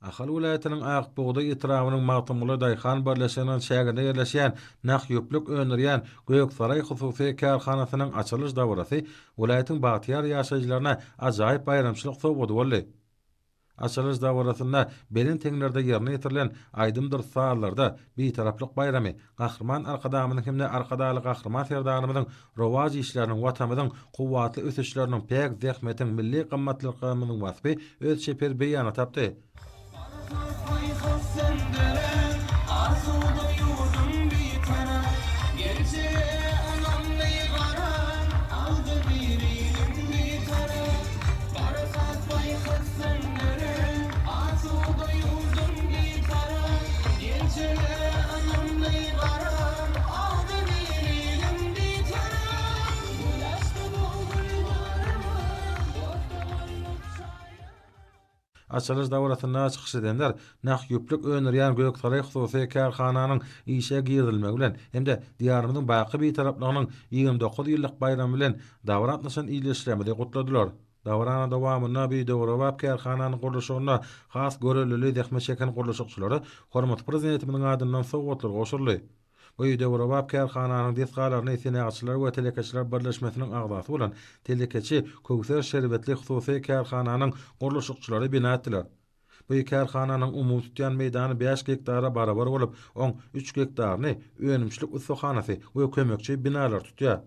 Ahal welaýatynyň Ak bugdaý etrabynyň Magtymguly daýhan birleşiginiň çäginde ýerleşýän nah ýüplük öndürýän Göksaraý hususy kärhanasynyň açylyş dabarasy welaýatyň bagtyýar ýaşaýjylaryna ajaýyp baýramçylyk sowgady boldy. Açylyş dabarasynda belent heňlerde ýerine ýetirilen aýdymdyr sazlarda Bitaraplyk baýramy, Gahryman Arkadagymyzyň hem-de Arkadagly Gahryman Serdarymyzyň rowaç işleriniň, Watanymyzyň kuwwatly ösüşleriniň, päk zähmetiň, milli gymmatlyklarymyzyň waspy öz çeper beýanyny tapdy. Parasat paýhas söndüren, asuda ýurdum Bitarap, geljege ynamly garan, agzybir ilim Bitarap. Parasat paýhas söndüren, asuda ýurdum Bitarap, geljege ynamly garan, agzybir ilim Bitarap. Gül açdy bugdaý baryma, dost-doganlyk şaýat. Açylyş dabarasynda çykyş edenler nah ýüplük öndürýän Göksaraý hususy kärhananyň işe girizilmegi bilen hem-de Diýarymyzyň baky Bitaraplygynyň 29 ýyllyk baýramy bilen dabara gatnaşan ildeşlerimizi gutladylar. Dabaranyň dowamynda bu döwrebap kärhananyň gurluşygynda has görellili zähmet çeken gurluşykçylara hormatly Prezidentimiziň adyndan sowgatlar gowşuryldy. Bu döwrebap kärhananyň desgalaryny Senagatçylar we telekeçiler birleşmesiniň agzasy bolan Telekeçi Köwser şerbetli hususy kärhananyň gurluşykçylary bina etdiler. Bu kärhananyň umumy tutýan meýdany bäş gektara barabar bolup, oň üç gektaryny önümçilik ussahanasy we kömekçi binalar tutýar.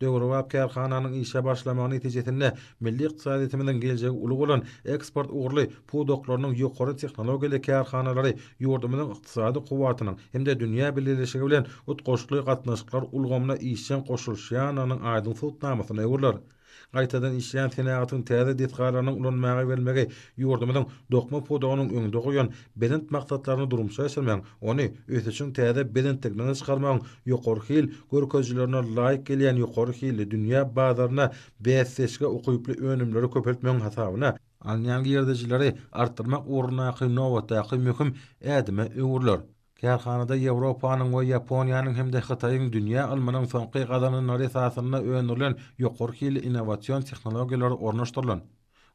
Döwrebap kärhananyň işe başlamagy netijesinde milli ykdysadyýetimiziň geljegi uly bolan eksport ugurly pudaklarynyň ýokary tehnologiýaly kärhanalary ýurdumyzyň ykdysady kuwwatynyň hem-de dünýä bileleşigi bilen utgaşykly gatnaşyklar ulgamyna işjeň goşulyşýandygynyň aýdyň subutnamasyna öwrüler. Gaýtadan işleýän senagatyň täze desgalarynyň ulanmaga berilmegi ýurdumyzyň dokma pudagynyň öňde goýan belent maksatlaryny durmuşa geçirmegiň, ony ösüşiň täze belentliklerine çykarmagyň ýokary hil görkezijilerine laýyk gelýän ýokary hilli, dünýä bazarynda bäsdeşlige ukyply önümleri köpeltmegiň hasabyna alynýan girdejileri artdyrmak ugrundaky nobatdaky möhüm ädime öwrüler. Kärhanada Ýewropanyň we Ýaponiýanyň hem-de Hytaýyň dünýä ylmynyň soňky gazananlary esasynda öndürilen ýokary hilli innowasion tehnologiýalar ornaşdyrylan.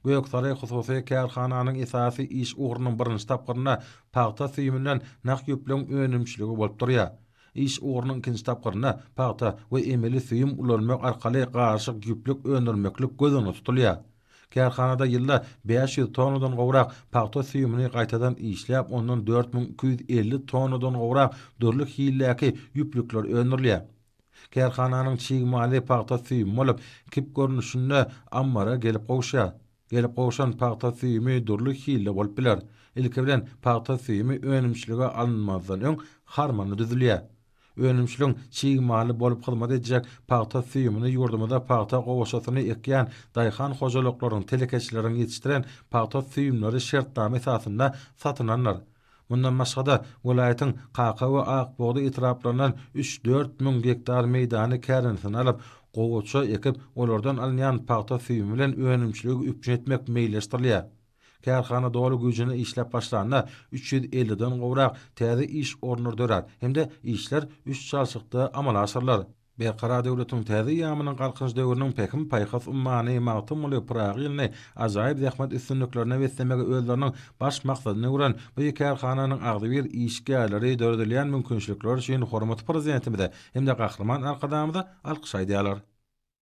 Göksaraý hususy kärhananyň esasy iş ugrunyň birinji tapgyrynda pagta süýüminden nah ýüplügiň önümçiligi bolup durýar. Iş ugrunyň ikinji tapgyrynda pagta we emeli süýüm ulanmak arkaly garyşyk ýüplük öndürmeklik göz öňünde tutulýar. Kärhanada ýylda 500 tonnadan gowrak pagta süýümini gaýtadan işläp, ondan 4250 tonnadan gowrak dürli hildäki ýüplükler öndürilýär. Kärhananyň çig maly pagta süýümi bolup, kip görnüşinde ammara gelip gowuşýar. Gelip gowşan pagta süýümi dürli hilli bolup biler. Ilki bilen pagta süýümi önümçilige alynmazdan öň harmana düzülýär. Önümçiligiň çig maly bolup hyzmat edjek pagta süýümini ýurdumyzda pagta gowaçasyny ekýän daýhan hojalyklaryň, telekeçileriň ýetişdiren pagta süýümleri şertnama esasynda satyn alnar. Mundan başga-da, welaýatyň Kaka we Akbugdaý etraplaryndan üç-dört müň gektar meýdany kärendesine alyp, gowaça ekip, olardan alynýan pagta süýümi bilen önümçiligi üpjün etmek meýilleşdirilýär. Kärhana doly güýjüne işläp başlanda, 350-den gowrak täze iş orunlary dörär hem-de işler üç çalşykda amala aşyrylar. Berkarar döwletiň täze eýýamynyň Galkynyş döwrüniň pähim-paýhas ummany Magtymguly Pyragy ýylyny ajaýyp zähmet üstünliklerine beslemegi özleriniň baş maksadyna öwren bu kärhananyň agzybir işgärleri döredilýän mümkinçilikler üçin hormatly Prezidentimize hem-de Gahryman Arkadagymyza alkyş aýdýarlar.